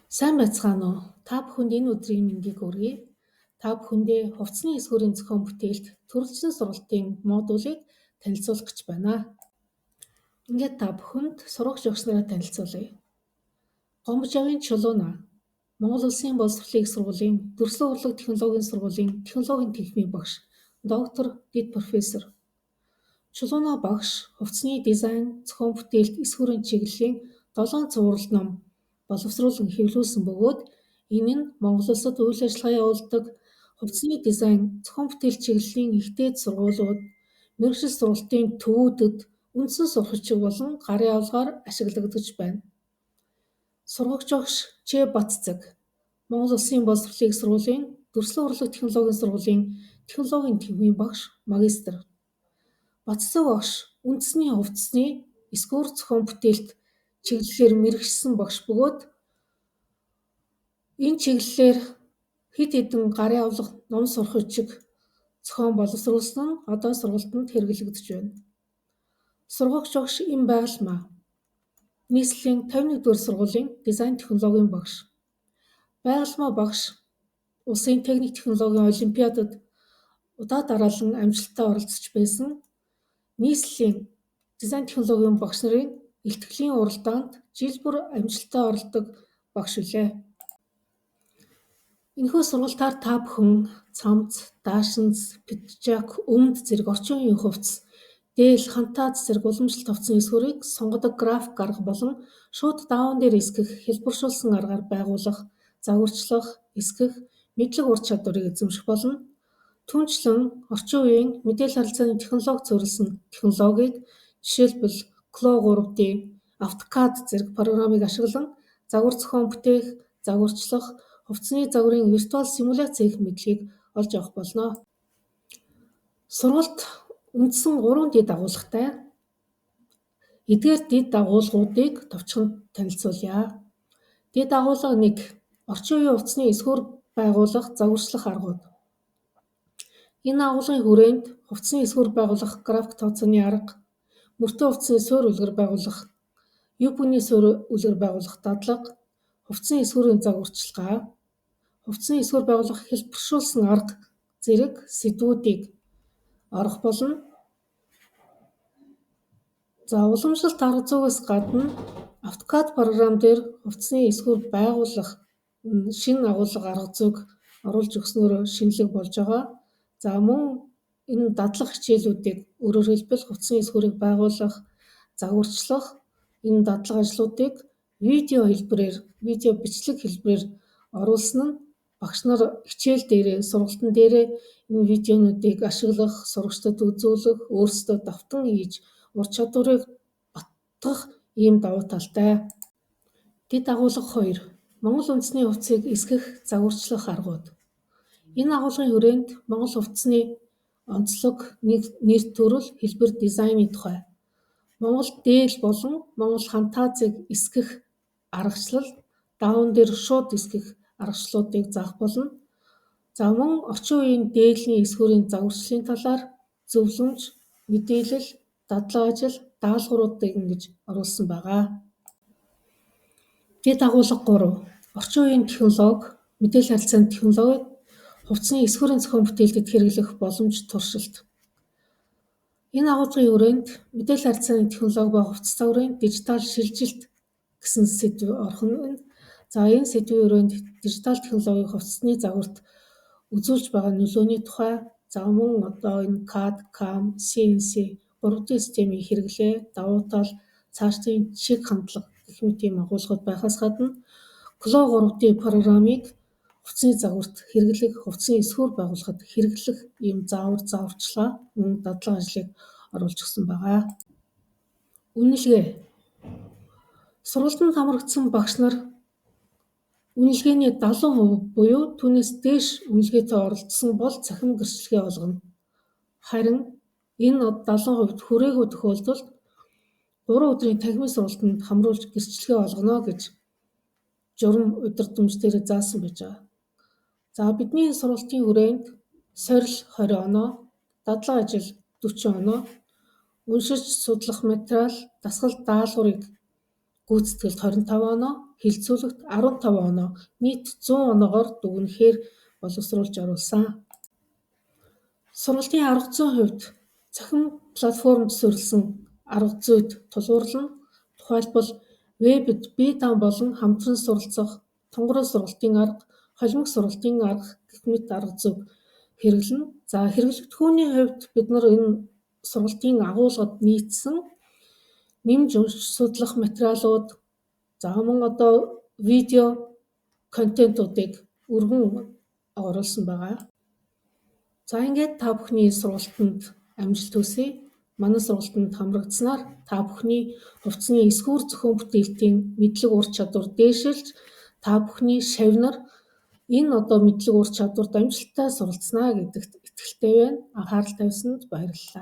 Сайн байцгаана уу? Та бүхэнд энэ өдрийн мэндийг хүргэе. Та бүхэндээ хувцсны эсгүүрийн зохион бүтээлт төрөлжсөн сургалтын модулыг танилцуулах гэж байна. Ингээд та бүхэнд сурагч багш нараа танилцуулъя. Гомбожавын Чулууна, Монгол Улсын боловсролын их сургуулийн дүрслэн урлаг технологийн сургуулийн технологийн танхимын багш, доктор, дэд профессор. Чулууна багш хувцсны дизайн, зохион бүтээлт, эсгүүрийн чиглэлийн 7 цуврал ном боловсруулан хэвлүүлсэн бөгөөд энэ нь Монгол улсад үйл ажиллагаа явуулдаг хувцсны дизайн, зохион бүтээл чиглэлийн их дээд сургуулиуд, мэргэжил сургалтын төвүүдэд үндсэн сурах бичиг болон гарын авалгаар ашиглагдаж байна. Сургагч багш Ч Батцэг, Монгол Улсын боловсролын их сургуулийн дүрслэн урлаг технологийн сургуулийн технологийн танхимын багш, магистр. Батцэг багш үндэсний хувцсны эсгүүр зохион бүтээлт чиглэлээр мэргэшсэн багш бөгөөд энэ чиглэлээр хэд хэдэн гарын авлага ном сурах бичиг зохион боловсруулсан нь одоо сургалтанд хэрэглэгдэж байна. Сургагч багш Эм Байгалмаа, нийслэлийн 51-р сургуулийн дизайн технологийн багш. Байгалмаа багш улсын техник технологийн олимпиадад удаа дараалан амжилттай оролцож байсан. Нийслэлийн дизайн технологийн багш нарын илтгэлийн уралдаанд жил бүр амжилттай оролдог багш билээ. Энэхүү сургалтаар та бүхэн цамц, даашинз, пиджак, өмд зэрэг орчин үеийн хувцас, дээл, хантааз зэрэг уламжлалт хувцсны эсгүүрийг сонгодог график арга болон шууд дааван дээр эсгэх хялбаршуулсан аргаар байгуулах, загварчлах, эсгэх мэдлэг ур чадварыг эзэмших болно. Түүнчлэн орчин үеийн мэдээлэл харилцааны технологи суурилсан технологийг, жишээлбэл Clo 3D, AutoCAD зэрэг програмыг ашиглан загвар зохион бүтээх, загварчлах, хувцсны загварын виртуал симуляц хийх мэдлэгийг олж авах болно. Сургалт үндсэн 3 дэд агуулгатай. Эдгээр дэд агуулгуудыг товчхон танилцуулъя. Дэд агуулга 1. Орчин үеийн хувцсны эсгүүр байгуулах, загварчлах аргууд. Энэ агуулгын хүрээнд хувцсны эсгүүр байгуулах график тооцооны арга, мөртөө хувцсны суурь үлгэр байгуулах, юбкны суурь үлгэр байгуулах дадлага, хувцсны эсгүүрийн загварчилгаа, хувцсны эсгүүр байгуулах хялбаршуулсан арга зэрэг сэдвүүдийг орох болно. За, уламжлалт арга зүйгээс гадна AutoCAD програм дээр хувцсны эсгүүр байгуулах шинэ агуулга арга зүйг оруулж өгснөөрөө шинэлэг болж байгаа. За, мөн энэ дадлага хичээлүүдийг, өөрөөр хэлбэл хувцсны эсгүүрийг байгуулах, загварчлах энэ дадлага ажлуудыг видео хэлбэрээр, видео бичлэг хэлбэрээр оруулсан нь багш нар хичээл дээрээ, сургалтын дээрээ энэ видеонуудыг ашиглах, сурагчдад үзүүлэх, өөрсдөө давтан хийж ур чадварыг баттгах ийм давуу талтай. Дэд агуулга 2. Монгол үндэсний хувцсыг эсгэх, загварчлах аргууд. Энэ агуулгын хүрээнд Монгол хувцсны онцлог, нэр төрөл, хэлбэр, дизайны тухай, Монгол дээл болон Монгол хантаазыг эсгэх аргачлал, даавн дээр шууд эсгэх аргачлалуудыг заах болно. За, мөн орчин үеийн дээлний эсгүүрийн загварчлалын талаар зөвлөмж, мэдээлэл, дадлага ажил, даалгавруудыг ингэж оруулсан байгаа. Дэд агуулга 3. Орчин үеийн технологи, мэдээлэл харилцааны технологиг хувцсны эсгүүрийн зохион бүтээлтэд хэрэглэх боломж, туршилт. Энэ агуулгын хүрээнд мэдээлэл харилцааны технологи ба хувцас загварын дижитал шилжилт гэсэн сэдэв орох нь. За, энэ сэдвийн хүрээнд дижитал технологиг хувцсны загварт үзүүлж байгаа нөлөөний тухай, за мөн одоо энэ CAD, CAM, CNC, 3D системийн хэрэглээ, давуу тал, цаашдын чиг хандлага гэх мэт ийм агуулгууд байхаас гадна Clo 3D програмыг хувцсны загварт хэрэглэх, хувцсны эсгүүр байгуулахад хэрэглэх ийм заавар зааварчилгаа, мөн дадлага ажлыг оруулж өгсөн байгаа. Үнэлгээ. Сургалтанд хамрагдсан багш нар үнэлгээний 70% буюу түүнээс дээш үнэлгээтэй оролцсон бол цахим гэрчлэгээ олгоно. Харин энэ 70%-д хүрээгүй тохиолдолд 3 өдрийн танхимын сургалтанд хамруулж гэрчлэгээ олгоно гэж журам удирдамж дээр заасан байж байгаа. За, бидний сургалтын хүрээнд сорил 20 оноо, дадлага ажил 40 оноо, уншиж судлах материал, дасгал даалгаврыг гүйцэтгэлд 25 оноо, хэлэлцүүлэгт 15 оноо, нийт 100 оноогоор дүгнэхээр боловсруулж оруулсан. Сургалтын арга зүйн хувьд цахим платформд суурилсан арга зүйд тулгуурлана. Тухайлбал, вебд бие даан болон хамтран суралцах, тонгороо сургалтын арга, холимог сургалтын арга гэх мэт арга зүйг хэрэглэнэ. За, хэрэглэгдэхүүний хувьд бид нар энэ сургалтын агуулгад нийцсэн нэмж уншиж судлах материалууд, за мөн одоо видео контентуудыг өргөн оруулсан байгаа. За, ингээд та бүхний сургалтанд амжилт хүсье. Манай сургалтанд хамрагдсанаар та бүхний хувцсны эсгүүр зохион бүтээлтийн мэдлэг ур чадвар дээшилж, та бүхний шавь нар энэ одоо мэдлэг ур чадварт амжилттай суралцсанаа гэдэгт итгэлтэй байна. Анхаарал тавьсанд баярлалаа.